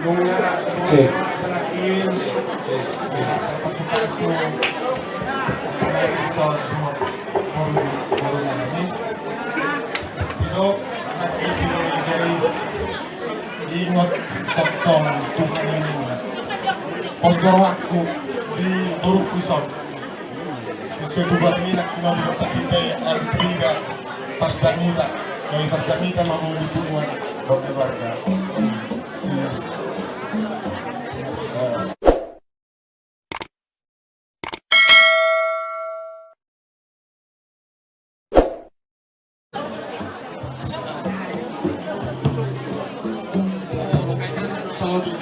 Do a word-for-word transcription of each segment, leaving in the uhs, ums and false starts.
Nunga, cek, terakhir, cek, cek, pasu-pasu. Terakhir, sound, baru, baru nyanyi. Itu, nanti, sini, jadi, ingot, tongtong, Tuhan ini. Pos do rohangku di turukku, sound. Sesuai tu buat minak, cuma buat tapi, kayak, harus pindah. Parjamita, gabe parjamita ma molo di punguan dohot keluarga.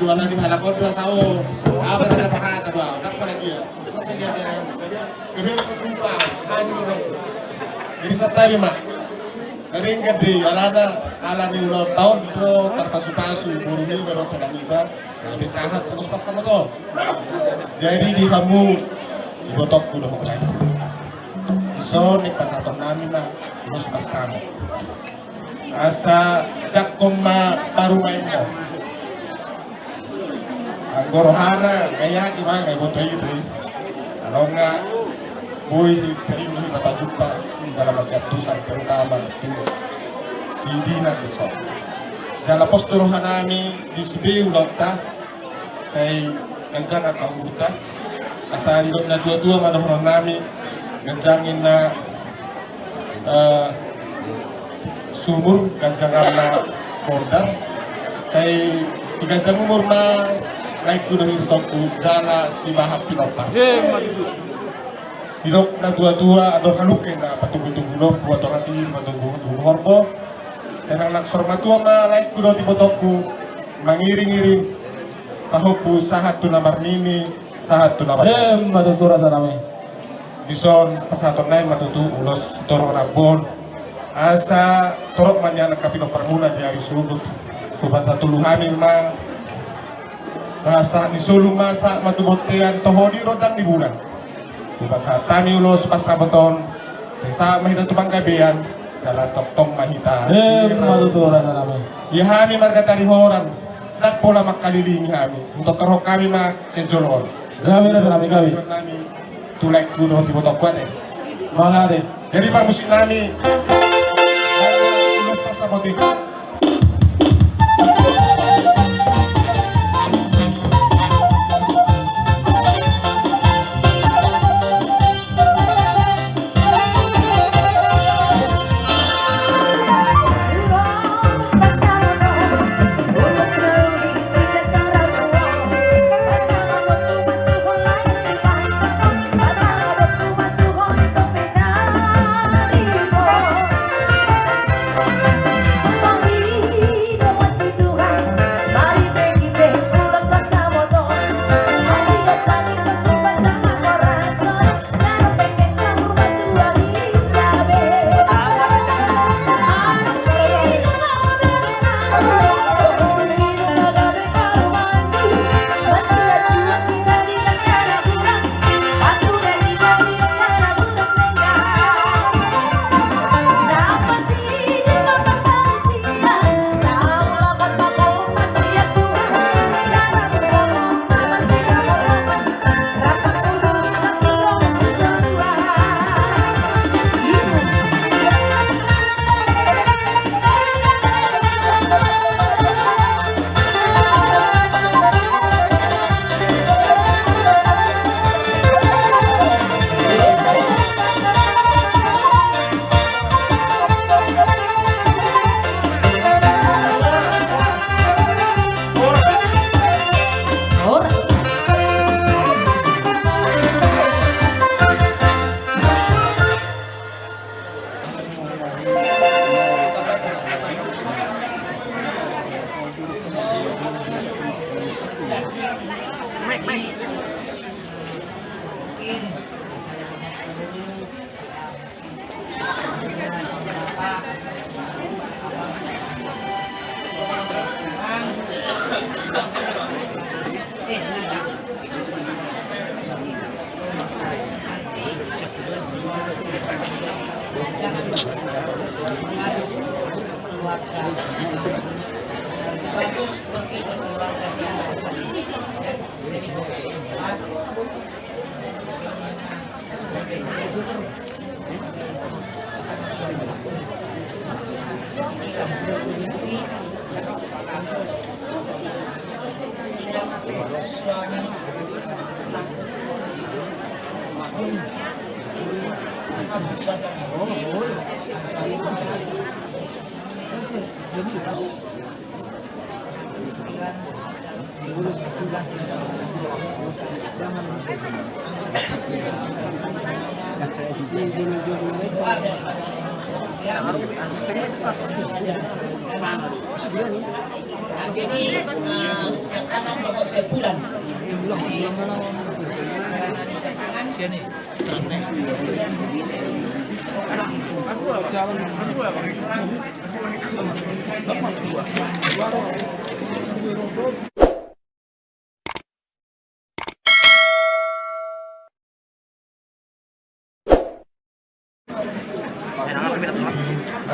Jualan di mana kau dua sao? Apa ada pahat dua? Dapat lagi ya? Masa dia ada? Jadi, jadi, jadi santai ma. Jadi, gede, alana, ala ni ulang tahun, bro, tarpasu-pasu, boru ni, bro, tolong iba, na bisa hat, terus pas sama to. Jadi, di hamu, ibotokku dohot lae. Dison, ni pasahaton nami ma, terus pas sama. Asa, jangkon ma, parumaenmu. Anggo rohana, gaya hati ma, gaya boto i, boy. Kalau enggak, boy, sering hita tajumpa, dalam masiantusan, terutama, tu, si Dina, dison. Jala pos tu rohanami, di sude ulaonta, sai ganjang angka umurta, asa didok na tua-tua, ma dohonon nami, ganjang inna, eh, sumur, ganjang amna bondar, sai siganjang umur ma laengku dohot ibotokku, jala sibahat pinompar. Didok na tua-tua, adong halumpang na patunggu-tunggu lombu, atau hati patunggu-tunggu horbo. Sai nang naksor matua ma laengku dohot ibotokku, mangiring-iring pahompu sahat tu na marnini, sahat tu na marnono. Emma tutu raja nami. Dison pasahaton nai ma tutu ulos torop na bon. Asa torop ma nian angka pinomparmuna di ari sogot. Hupasahat ulu hami ma. Sahat-sahat ni solu ma sahat ma tu bontean, toho di rondang ni bulan. Hupasahat hami ulos pasahaton. Sai sahat ma hita tu panggabean. Jala tongtong ma hita. Emma tutu raja nami. Ia hami marga Tarihoran. Ndang pola mangkalilingi hami. Hutortorhon hami ma sian jolo on. Gabe raja nami, gabe. Nami, tu laengku dohot ibotokku, ate. Mangate. Jadi parmusik nami. Ulos pasahaton. Jadi, eh, siap tangan nomor sebulan. Jadi, siap tangan.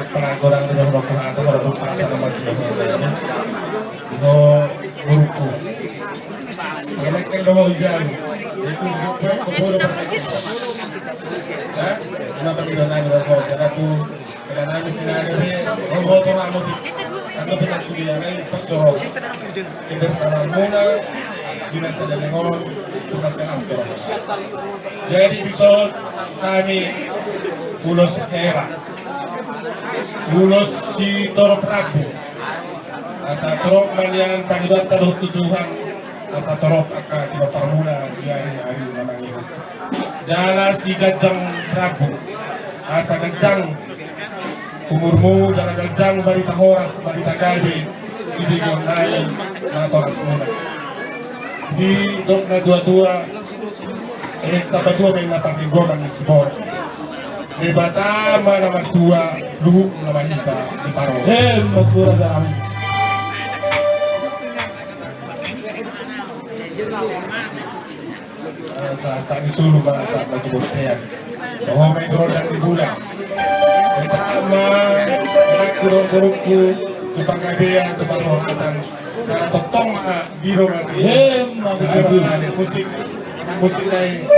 Pelakoran dengan waktu atau pada pembahasan sama si Jokowi ini. Itu burukku. Ini kan lo mau jauh. Itu burukku. Hah? Kenapa kita nanya lo mau jalan tuh? Karena nami Sinaga be, roboto ramoti. Tangga pinang sudia nai pastoro. Kebersamaan muna, bina sada lengon, tu masalah pastoro. Jadi dison hami ulos hela. Ulos sitorop rambu. Asa torop ma nian pangidoanta dohot tu Tuhan. Asa torop angka pinomparmuna di ari-ari na mangihut. Jala siganjang rambu. Asa ganjang umurmu, jala ganjang barita horas, barita gabe, sibegeonnami natorasmuna. Didok na tua-tua, semesta patua ma inna parlinggoman ni siborok. Debata ma na martua, luhut na marhita di paro. Emma tutu raja nami. Sa, sa ni sulu ma sa batu bontean. Toho ma itu roda di bulan. Sa, sa ma, anakku dohot borungku, tu panggabean, tu parhorasan. Jala tongtong ma, diro ma tu. Emma tutu. Musik, musik lain.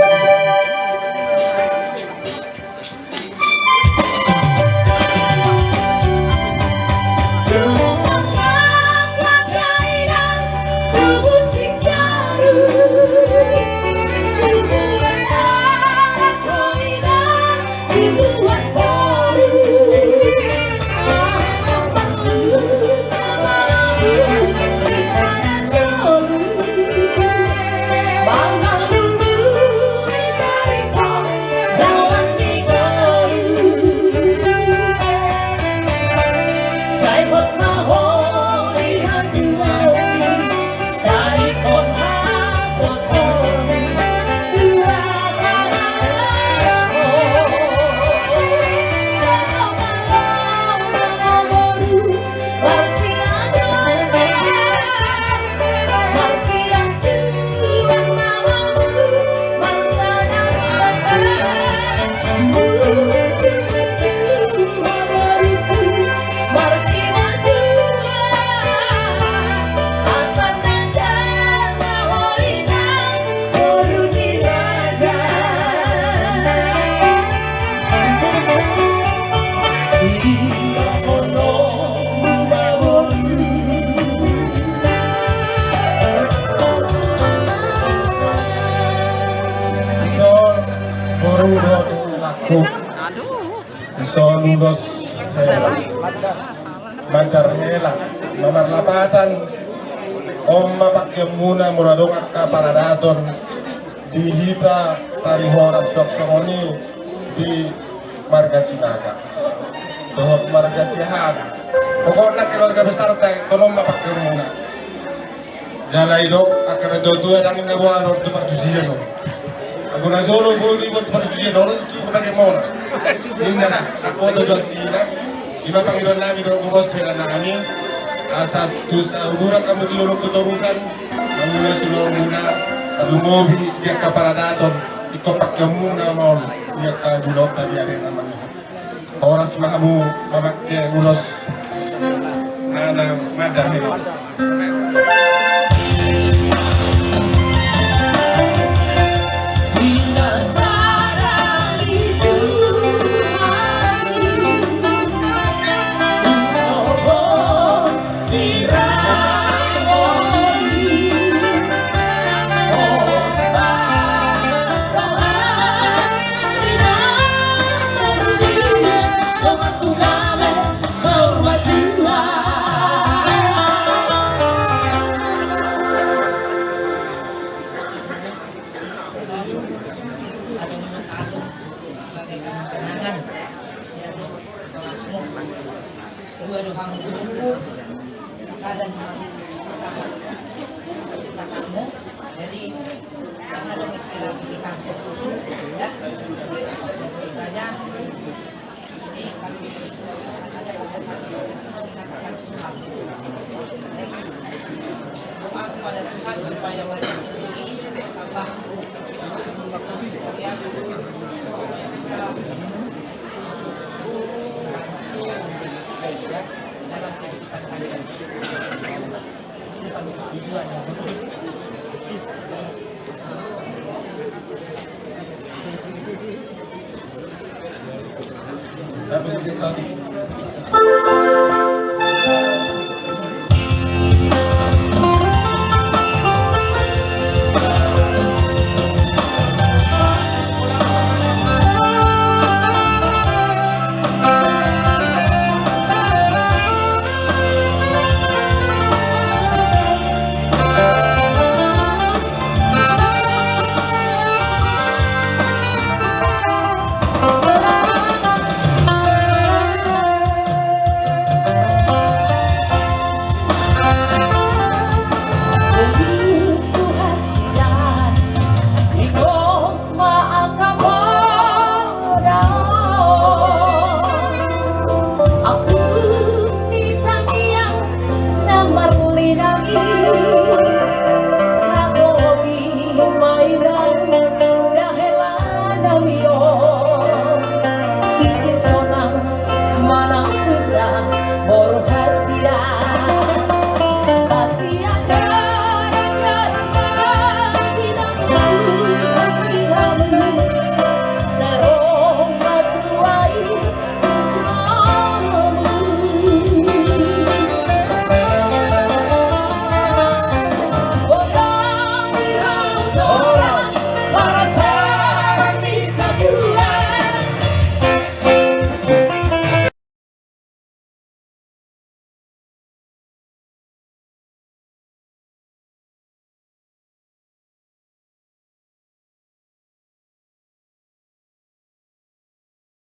Dison boru dohot anakku. Dison ulos hela. Mandar hela. Mamarlapatan. On ma pangkeonmuna molo adong angka paradaton di hita tari horas suang songon i di marga Sinaga dohot marga Siahaan. Pokokna keluarga besarta, on ma pangkeonmuna. Jala didok angka na tua-tua, dang ninna boan on tu partujian on. Anggo na jolo boi diboan tu partujian on, tu pake mona. Ninna na, anggo tu jas ninna. Ima pangidoannami dohot ulos helanami. Asa tu sauduran hamu tu dolok tu torutan. Mangula siloamuna, tarlumobi di angka paradaton, ingkon pangkeonmuna ma on di angka joloanta di ari na mangihut. Horas ma hamu mamangke ulos. Dua do hamu turungku, sada ni, sada ni kakakmu. Jadi, karena dong istilah dikasih khusus, ya. Jadi, ceritanya, ini kami ada pada satu mengatakan Tuhan. Doa kepada Tuhan supaya wajah ini tambah. Tapi seperti saat di